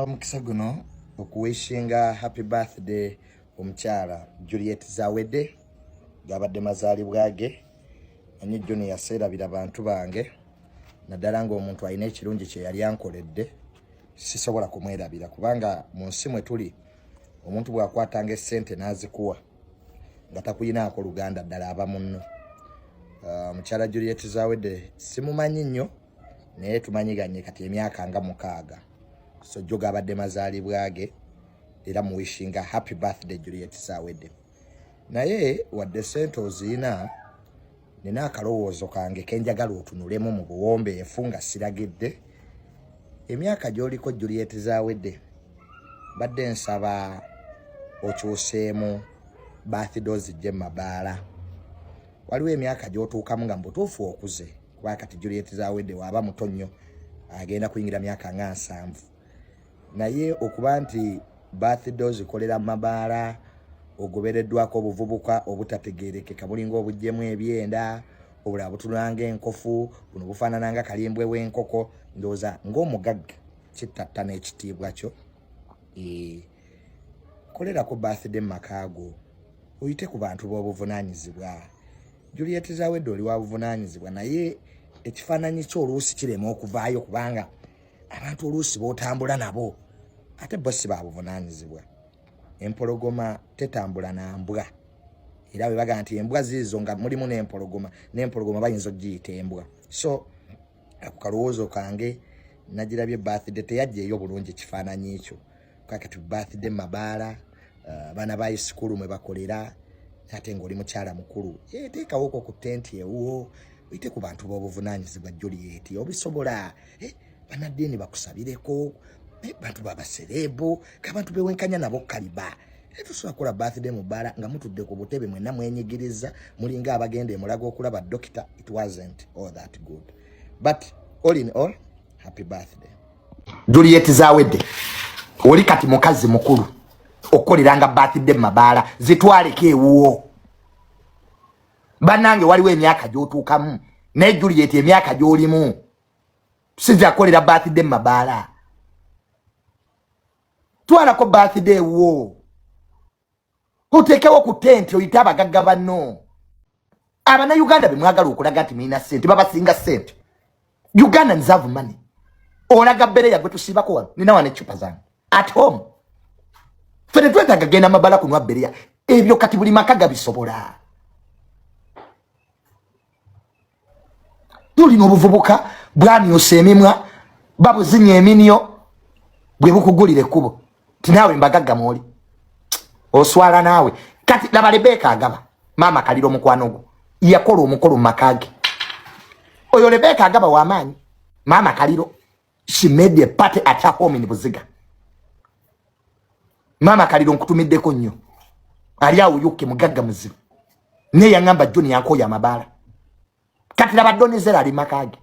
Omukisa guno okuwishinga happy birthday omukyala Juliet Zawedde, gabadde mazaalibwa ge. Manyi Junior seerabira bantu bange, naddala ng'omuntu alina ekirungi kye yali ankoledde, sisobola kumwerabira, kubanga mu nsi mwe tuli omuntu bw'akwatanga essente n'azikuwa nga takuyinaako luganda ddala aba munno. Omukyala Juliet Zawedde simumanyi nnyo, naye tumanyiganye kati emyaka nga 6. So jjo gabadde mazaalibwa ge, era muwishinga happy birthday Juliet Zawedde. Naye wadde sente oziyina, nina akalowoozo kange kenjagala otunulemu mu buwombeefu nga siragidde. Emyaka gy'oliko Juliet Zawedde, badde nsaba okyuseemu birthday ozijje mu mabaala. Waliwo emyaka gy'otuukamu nga mu butuufu okuze, kuba kati Juliet Zawedde waaba muto nnyo, agenda kuyingira myaka nga 70. Naye okuba nti birthday ozikolera mu mabaala, ogobereddwako obuvubuka obutategeerekeka, bulinga obuggyemu ebyenda, obulala butunula enkofu, buno bufaanana nga kalimbwe w'enkoko, ndowooza ng'omugagga kittattana ekitiibwa kyo. Kolerako birthday mu maka go, oyite ku bantu b'obuvunaanyizibwa. Juliet Zawedde oli wa buvunaanyizibwa, naye ekifaananyi kyo oluusi kirema okuvaayo, kubanga abantu oluusi b'otambula nabo ate bo si ba buvunaanyizibwa. Empologoma tetambula na mbwa, era bwe bagamba nti embwa ziizo nga mulimu n'empologoma, n'empologoma bayinza okugiyita embwa. So ako kalowoozo kange. Nagirabye birthday teyajjaeyo bulungi ekifaananyi ekyo. Kakati birthday mabaala, abaana ba isikulu mwe bakolera, ate ng'oli mukyala mukulu, teekawoko ku tenti ewuwo, oyite ku bantu b'obuvunaanyizibwa. Juliet, obisobola. Bannaddiini bakusabireko, bantu babasereebu, kabantu bewenkanya nabo kaliba. Tusobola kukola birthday mu bbaala nga mutudde ku butebe mwenna mwenyigiriza, mulinga abagenda emulaga okulaba dokita. It wasn't all that good, but all in all, happy birthday, Juliet Zawedde. Oli kati mukazi mukulu okukoleranga birthday mu mabaala, zitwaleko ewuwo. Bannange, waliwo emyaka gy'otuukamu, naye Juliet, emyaka gy'olimu sijja kukolera birthday mu mabaala. Twalako birthday wo, oteekewo ku tenti, oyite abagagga banno. Abannayuganda bemwagala okulaga nti mulina sente, babasinga sente. Ugandans have money. Olaga bbereya gwe tusiibako wano, nina wano eccupa zange at home. Ffe tetwetaaga genda mabala kunywa bbereya. Ebyo kati buli maka gabisobola. Tulina obuvubuka bwamyusa emimwa, babuzinya eminyo, bwe bukugulira ekkubo ti naawe mbagagga mwoli, oswala naawe. Kati laba Rebeka Agaba, maama Kaliro omukwano gwo, yakola omukolo mu maka ge. Oyo Rebeka Agaba w'amaanyi, maama Kaliro. She made a party at her home in Buziga. Maama Kaliro, nkutumiddeko nnyo, ali awo yukke, mugagga muzibu, naye yaŋŋamba, "Joni, yankooya amabaala." Kati laba Donizera ali maka ge.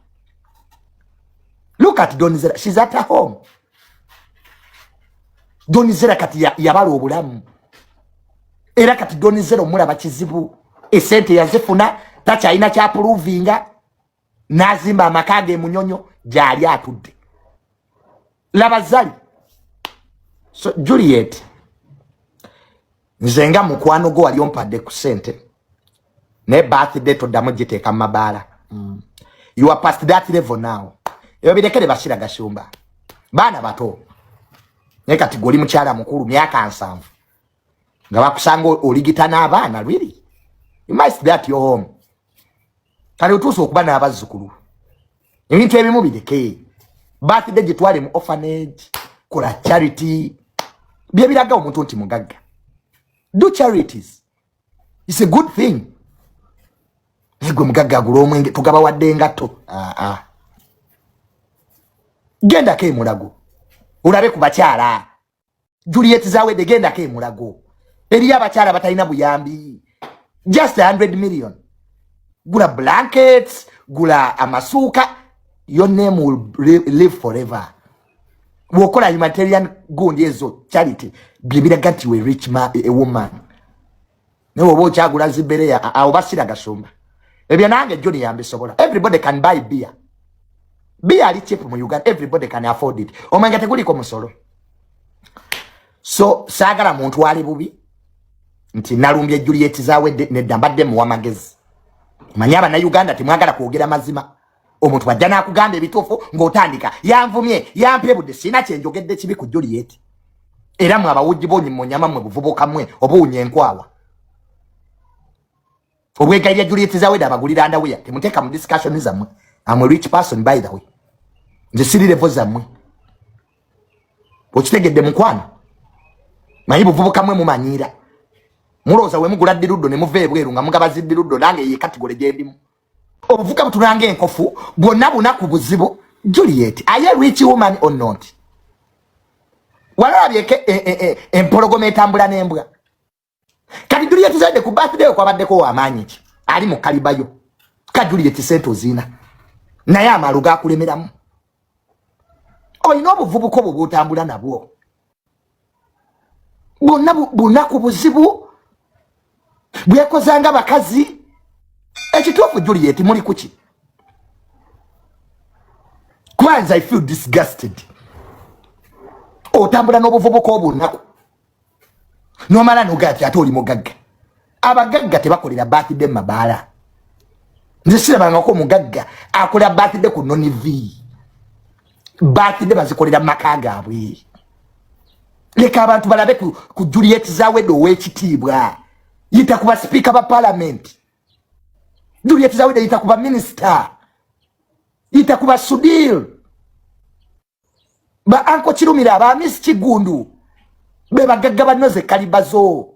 Look at Donizera, she's at her home. Donizera kati yabala obulamu, era kati Donizera omulaba kizibu. Esente yazifuna, takyalina kyaprovinga, n'azimba amaka ge Munyonyo gyali atudde. Laba Zali. So Juliet, nze nga mukwano gwo wali ompadde ku sente, naye birthday toddamu giteeka mu mabaala. You are past that level now. Ebyo birekere Bashira Gashumba, baana bato. Naye kati gwe oli mukyala mukulu, myaka 70, nga bakusanga oligita n'abaana. Really, you must be at your home. Kale otuuse okuba n'abazzukulu, ebintu ebimu bireke. Birthday gitwale mu orphanage, kola charity, byebiraga omuntu nti mugagga. Do charities, it's a good thing. Naye gwe mugagga agula omwenge, tugaba wadde engatto. Aa, gendako emulago olabe ku bakyala. Juliet Zawedde, gendako emulago, eriyo abakyala batalina buyambi. Just 100 million, gula blankets, gula amasuuka. Your name will live forever. Bwokola humanitarian gundi ezo, charity, byebiraga nti we rich ma, a woman. Naye oba okyagula zibereya, awo Basira Gasumba, ebyo nange Joni yambisobola. Everybody can buy beer. Beer ali cheap mu Uganda, everybody can afford it. Omwenge teguliko musolo. So saagala muntu ali bubi nti nalumbye Juliet Zawedde. Nedda, mbadde muwa magezi. Manyi Abannayuganda temwagala kwogera mazima. Omuntu ajja n'akugamba ebituufu ng'otandika yanvumye, yampebudde. Sirina kyenjogedde kibi ku Juliet. Era mwe abawujji bonyi munyama mwe buvubuka mwe obuwunya enkwawa obwegayirya Juliet Zawedde abagulira underwear, temuteeka mu discussion zammwe. Am a rich person, by the way. Nze siri level zammwe, okitegedde mukwano? Manyi buvubuka mwe mumanyiira, mulowooza we mugula dildo ne muva ebweru nga mugaba zidildo. Nange ye category gyendimu. Obuvuka butulanga enkofu bwonna bunaku buzibu. Juliet, are you a rich woman or not? Walalabyeko empologoma etambula n'embwa? Kati Juliet Zawedde ku birthday kwabaddeko wamaanyi ki ali mu kalibayo ka Juliet? Sente oziina, naye amaalo gakulemeramu. Olina obuvubuka obwo bwotambula nabwo bwonna bunaku buzibu bwekozanga bakazi. Ekituufu, Juliet, muli kuki? Kwanza I feel disgusted. Otambula n'obuvubuka obunaku nomala nogaa ti ate oli mugagga. Abagagga tebakolera birthday mu mabaala. Nze sirabangako omugagga akolera birthday ku noniv. Birthday bazikolera mu maka gaabwe. Leka abantu balabe ku Juliet Zawedde ow'ekitiibwa. Yita ku basipiika ba parliament. Juliet Zawedde, yita ku baminisita, yita ku basudil, ba Uncle Kirumira, ba Miss Kigundu, be bagagga banoze kalibazo.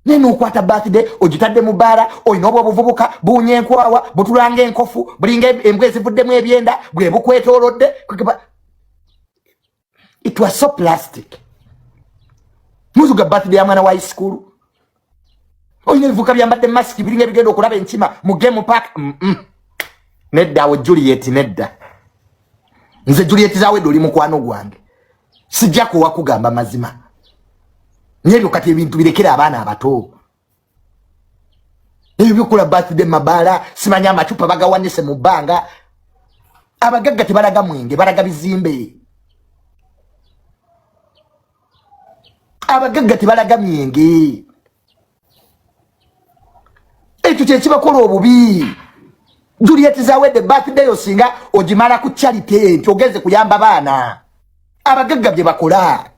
Naye nokwata birthday ogitadde mu bbaala, olina obwo obuvubuka buwunya enkwawa, butulanga enkofu, bulinga embwa ezivuddemu ebyenda, bwe bukwetoolodde. It was so plastic. Muzuga birthday ya mwana wa high school, olina ebivuka byambadde masiki, biringa ebigenda okulaba enkima mu game park. Nedda awo Juliet, nedda. Nze Juliet Zawedde oli mukwano gwange, sijja kuwa kugamba mazima. Nebyo kati ebintu birekera abaana abato. Ebyo byokola birthday mabaala, simanya amacupa bagawanise mu bbanga. Abagagga tebalaga mwenge, balaga bizimbe. Abagagga tebalaga myenge, ekyo kyekibakola obubi. Juliet Zawedde, birthday yo singa ogimala ku charity, nti ogenze kuyamba baana. Abagagga bye bakola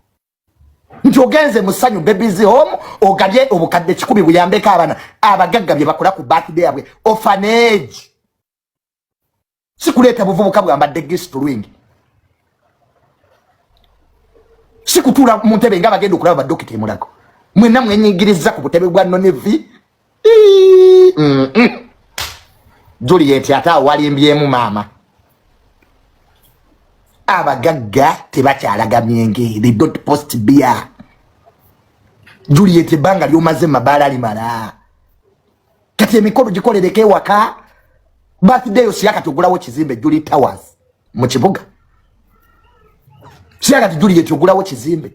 nti ogenze mu Ssanyu Babies Home, ogabye obukadde 100 buyambeko abaana. Abagagga bye bakola ku birthday yabwe, orphanage, sikuleeta buvubuka bwambadde G-string, sikutuula mu ntebe nga bagenda okulaba badokita emulago. Mwenna mwenyigiriza ku butebe bwa nonivi. Juliet, ate awo walimbyemu maama. Abagagga tebakyalaga myenge, they don't post beer. Juliet, ebbanga lyomaze mabaala limala. Kati emikolo gikolereko ewaka. Birthday yo siya kati ogulawo kizimbe Julie Towers mu kibuga. Siya kati Juliet ogulawo kizimbe,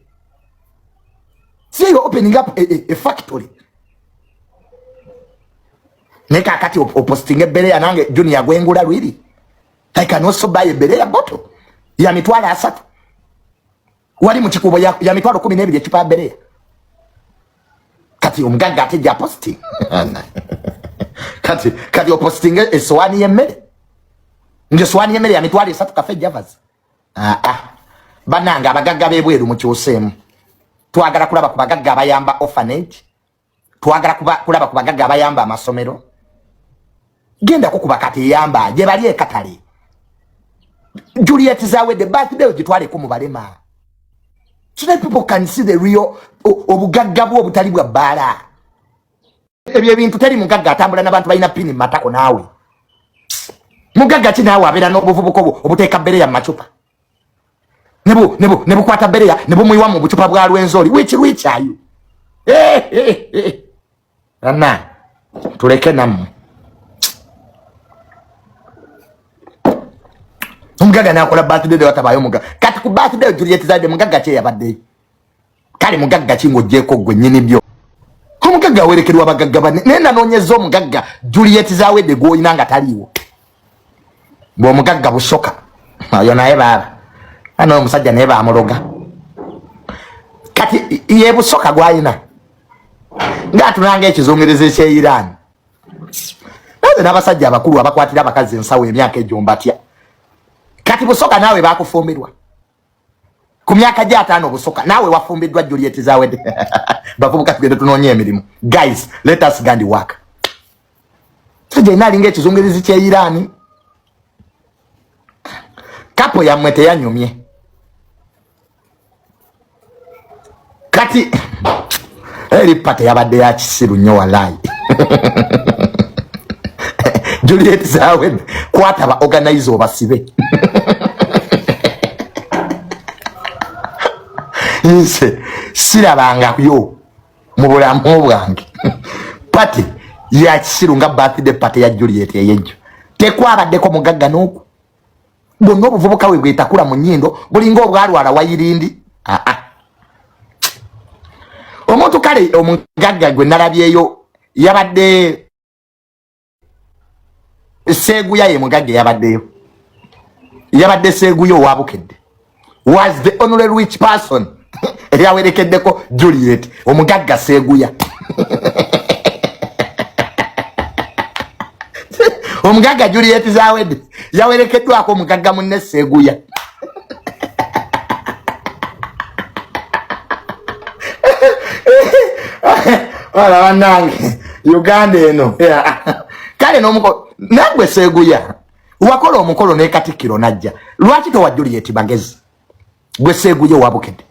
siyo opening up a factory. Naye kakati opostinga ebbereya. Nange Junior gwengula lwiri, I can also buy ebbereya bottle ya 300,000. Wali mu kikubo ya 120,000 ecupa ya bbereya. Kati omugagga ate gya posting, kati opostinga esowaani y'emmere, nti esowaani y'emmere ya 300,000, Cafe Javas. Aa, bannange, abagagga b'ebweru mukyuseemu. Twagala kulaba ku bagagga abayamba orphanage, twagala kulaba ku bagagga abayamba amasomero. Gendako ku bakati eyamba gye bali ekatale. Juliet Zawedde, birthday ogitwaleko mu balema so that people can see the real obugagga bwo obutali bwa bbaala. Ebyo ebintu teri mugagga atambula n'abantu balina pini matako. Naawe mugagga ki naawe abeera n'obuvubuka obwo obuteeka bbereya mu macupa ne bukwata bbereya ne bumuyiwa mu bucupa bwa Lwenzoli? Which are you? Anna tuleke nammwe. Omugagga nakola birthday watabayo mugagga. Kati ku birthday Juliet Zawedde mugagga ki eyabaddeyo? Kale mugagga ki ng'ogyeko gwe nnyini byo? Omugagga awerekerwa abagagga banne, naye nanoonyeza omugagga Juliet Zawedde gw'olina nga taliiwo. Bw'omugagga busoka oyo naye baaba ano omusajja naye bamuloga. Kati ye busoka gwalina ng'atunanga ekizungirizi ky'e Iran. Naze n'abasajja abakulu abakwatira abakazi ensawo emyaka egyo mbatya. Kati busoka naawe bakufumbirwa ku myaka gya 50, busoka naawe wafumbiddwa Juliet Zawedde. Bavubuka, tugende tunoonye emirimu. Guys, let us go and work. Sajja ina alinga ekizungirizi ky'e Iran. Couple yammwe teyanyumye. Kati eri party yabadde ya kisiru nnyo walayi. Juliet Zawedde, kwata ba organize obasibe. Nze sirabangayo mu bulamu bwange party ya kisiru nga birthday party ya Juliet eyejjo. Tekwabaddeko mugagga n'oku bwonna. Obuvubuka bwe bwetakula mu nnyindo bulinga obwalwala wayirindi. Aa, omuntu kale omugagga gwe nalabyeyo yabadde Seeguya. Ye mugagga yabaddeyo, yabadde Seeguya owa Bukedde, was the only rich person eyawerekeddeko Juliet, omugagga Seeguya. Omugagga Juliet Zawedde yawerekeddwako omugagga munne Seeguya. Wala bannange, Uganda eno kale n'omukolo nagwe Seeguya wakola omukolo ne Katikkiro najja, lwaki towa Juliet bagezi? Gwe Seeguya owa Bukedde,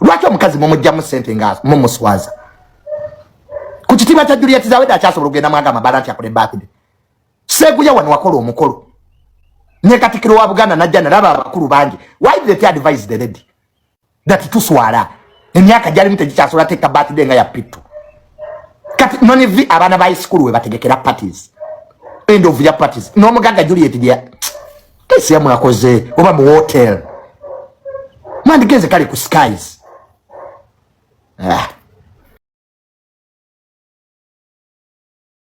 lwaki omukazi mumugjamu sente nga mumuswaza ku kitiibwa kya Juliet Zawedde? Akyasobola okugenda mwaga amabala nti akole birthday. Seeguya wano wakola omukolo ne Katikkiro wa Buganda najja nalaba abakulu bangi. Why did they advise the lady that tuswala, emyaka gyalimu tegikyasobola teeka birthday nga ya pitto? Kati nonivi abaana ba school we bategekera parties, end of year parties, n'omugagga Juliet gye kesi yamwakoze oba mu hotel, mwandigenze kale ku Skies. Ah.